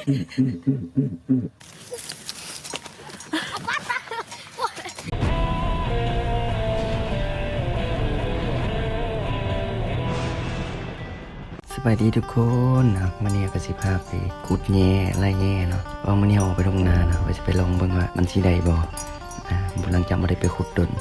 ສະບາຍດີທຸກຄົນເນາະ, ມື້ນີ້ກໍຊິພາໄປຂຸດແຍ່ ໄລ່ແຍ່ເນາະ. ວ່າມື້ນີ້ເຮົາອອກໄປທົ່ງນາເນາະ, ວ່າຊິໄປລອງເບິ່ງວ່າມັນຊິໄດ້ບໍ່. ອ່າ ຫຼັງຈາກບໍ່ໄດ້ໄປຂຸດດົນ.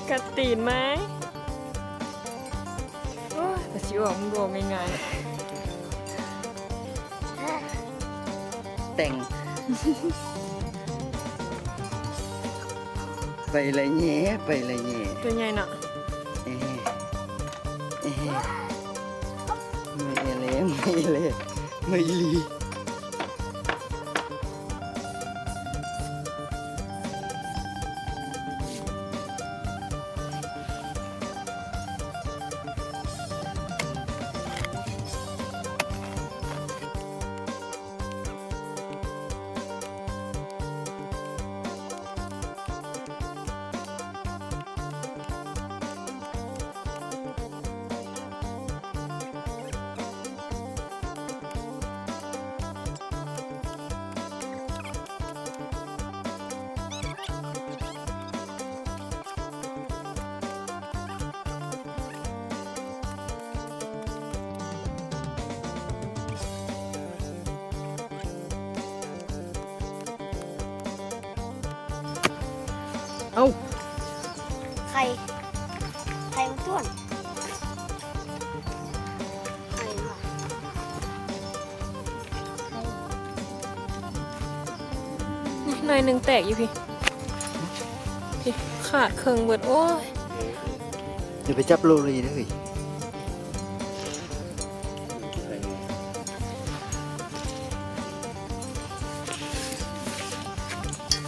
ກັດຕີນໄໝ? ໂອ້ຍ ກະຊິອອກ ມັນບໍ່ອອກງ່າຍໆ. ແຕ່ງ ໄປລະແຍ່ ໄປລະແຍ່ ຕົວໃຫຍ່ເນາະ. ເອີ ເອີ ເມື່ອຍອີ່ຫຼີ ເມື່ອຍອີ່ຫຼີ ເມື່ອຍອີ່ຫຼີ. ເອົ້າ ໄຂ່ ໄຂ່ມັນຕ້ວນ ໄຂ່ຫວານ ໄຂ່ ໜ້ອຍໜຶ່ງແຕກຢູ່ພີ້ ພີ້ ຂາດເຄິ່ງເບິດ. ໂອ້ຍ ຢ່າໄປຈັບໂລລີເດີເຮີ້ຍ.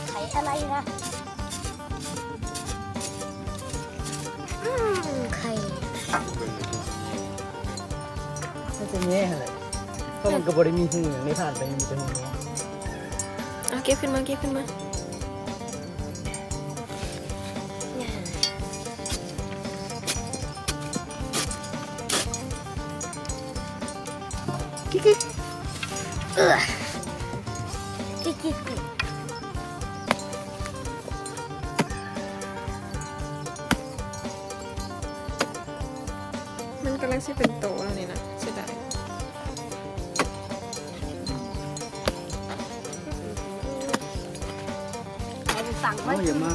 ໄຂ່ອະໄລນະ? ອືມ ໄຂ່ ມັນຈະແຍ່ຫັ້ນແຫຼະ ເພາະມັນກໍບໍ່ໄດ້ມີຮູຫຍັງໃນຖາດ ໄປມີແຕ່ຮູແຍ່. ເອົາ ເກັບຂຶ້ນມາ ເກັບຂຶ້ນມາ. ກິກກິກ ເອີ ກິກກິກ ມັນກຳລັງຊິເປັນໂຕແລ້ວນີ້ນະ ເສຍດາຍ. ເອົາໄປຝັງໄວ້ ເອົາ ຢ່າມາ.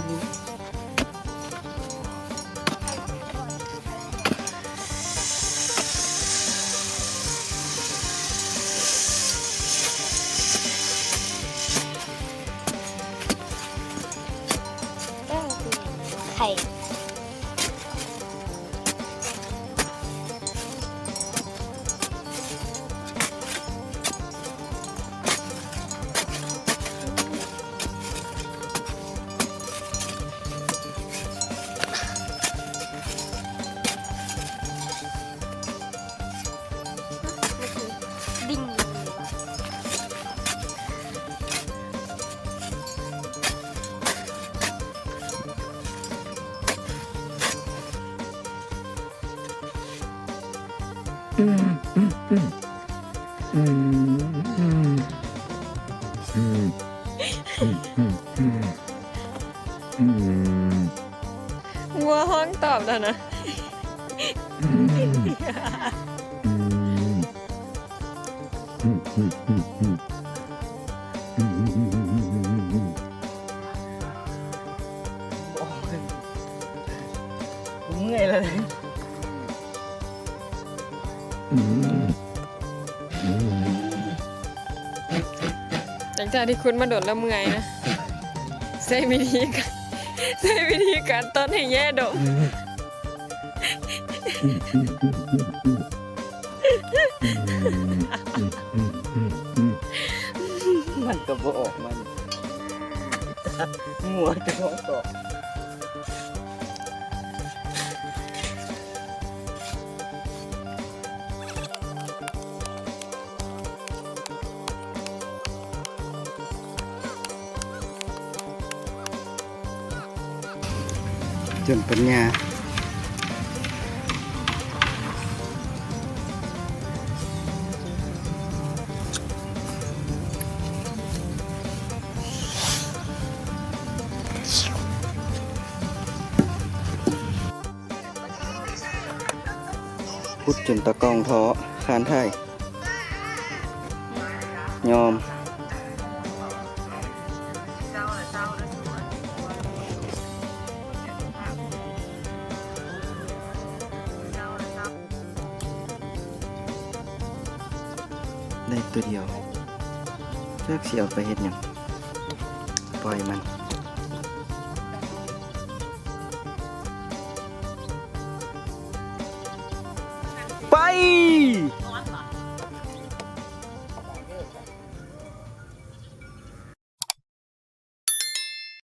ໄຂ່. ງົວຮ້ອງຕອບແລ້ວນະ. ເມື່ອຍແລ້ວ. ຫຼັງຈາກທີ່ຂຸດມາດົນແລ້ວເມື່ອຍນະ ໃຊ້ວິທີການ ໃຊ້ວິທີການຕົດໃຫ້ແຢ້ດົມ. ມັນກໍບໍ່ອອກມາ ງົວຈະຮ້ອງຕອບ. ຈົນປັນຍາ ຂຸດຈົນຕາກ້ອງທໍ້ ຄານໄທ ຍອມ ໄດ້ຕົວດຽວ ຈັກຊິເອົາໄປເຮັດຫຍັງ ປ່ອຍມັນ. ໄປ!